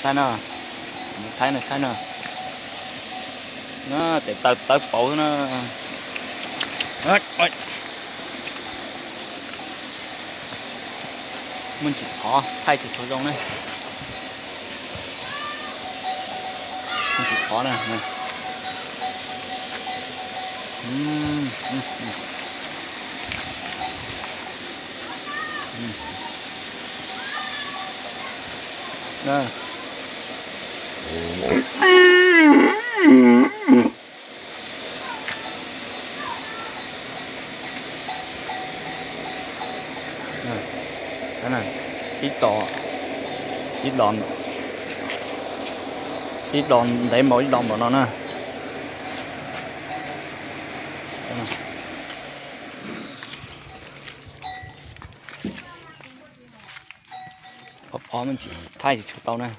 Saib no, mus thaij no saib no. No, tes taw tawv pauv xwb na. Muaj ntsis qhov thaij tsis tshua zoo na. Muaj ntsis qhov na. Ib los, ib los ntev npaum, ib los npaum no na. Phov phov me ntsis thaij tsis tshua tau na.